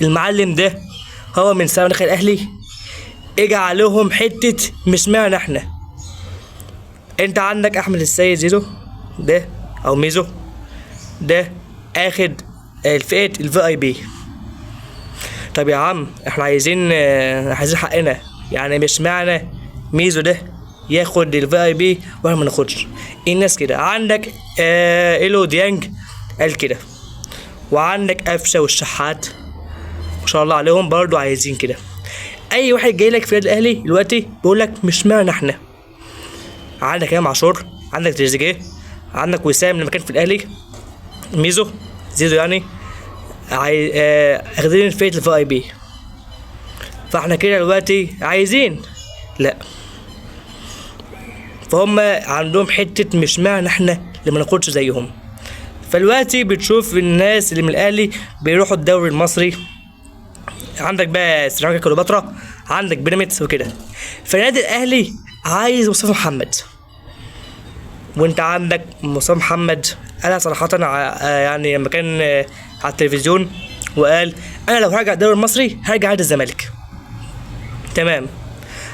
المعلم ده هو من سنة دخل الاهلي اجى عليهم حتة مش معنى احنا. انت عندك احمد السيد زيزو ده او ميزو ده اخد الفئة ال VIP. طب يا عم احنا عايزين عايزين حقنا، يعني مش معنى ميزو ده ياخد ال VIP واحنا ما ناخدش. الناس كده عندك ايلو ديانج قال كده، وعندك قفشه والشحات ما شاء الله عليهم برضو عايزين كده. اي واحد جاي لك في النادي الاهلي دلوقتي بيقول لك مش معنى احنا. عندك امام عاشور، عندك تريزيجيه، عندك وسام لما كان في الاهلي، ميزو زيزو يعني اخدين فئة ال VIP. فاحنا كده دلوقتي عايزين لا، فهم عندهم حتة مش معنى احنا اللي ما ناخدش زيهم. فدلوقتي بتشوف الناس اللي من الاهلي بيروحوا الدوري المصري، عندك بقى سيراميكا كليوباترا، عندك بيراميدز وكده. فالنادي الاهلي عايز مصطفى محمد، وانت عندك مصطفى محمد قالها صراحة يعني لما كان على التلفزيون وقال انا لو هرجع الدوري المصري هرجع نادي الزمالك. تمام.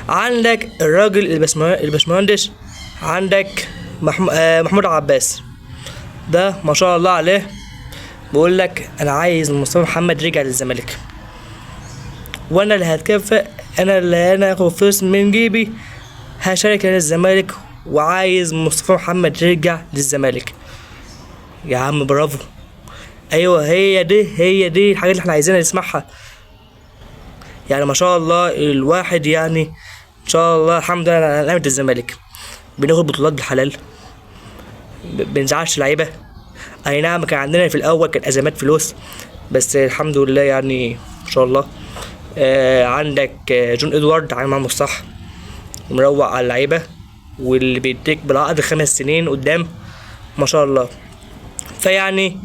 عندك الراجل البشمهندس، عندك محمود عباس ده ما شاء الله عليه، بيقول لك انا عايز مصطفى محمد يرجع للزمالك، وانا اللي هتكافئ، انا اللي انا هاخد فلوس من جيبي هشارك نادي الزمالك، وعايز مصطفى محمد يرجع للزمالك. يا عم برافو، ايوه هي دي الحاجات اللي احنا عايزينها نسمعها. يعني ما شاء الله الواحد يعني ان شاء الله الحمد لله على نعمة الزمالك، بناخد بطولات بالحلال، بنزعلش لعيبة. اي نعم كان عندنا في الاول كان ازمات فلوس، بس الحمد لله يعني ان شاء الله. عندك جون ادوارد عامل معاهم الصح، ومروق على اللعيبة، واللي بيديك بالعقد 5 سنين قدام ما شاء الله. فيعني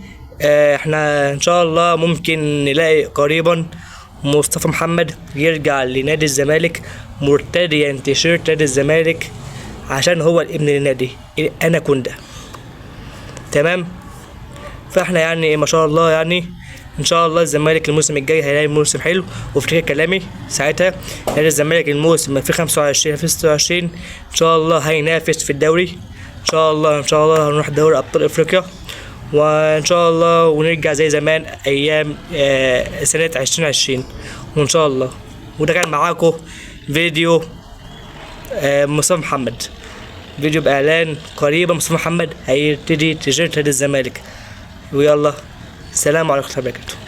احنا ان شاء الله ممكن نلاقي قريبا مصطفى محمد يرجع لنادي الزمالك مرتديا تيشيرت نادي الزمالك، عشان هو الابن للنادي الاناكوندا. تمام. فاحنا يعني ما شاء الله يعني ان شاء الله الزمالك الموسم الجاي هيلاقي موسم حلو. وافتكر كلامي ساعتها، نادي الزمالك الموسم في 25 في 26 ان شاء الله هينافس في الدوري، ان شاء الله، ان شاء الله هنروح دوري ابطال افريقيا، وان شاء الله ونرجع زي زمان ايام سنة 2020 وان شاء الله. وده كان معاكم فيديو مصطفى محمد، فيديو باعلان قريبا مصطفى محمد هيبتدي تيشيرت نادي الزمالك. ويلا سلام عليكم ورحمة الله وبركاته.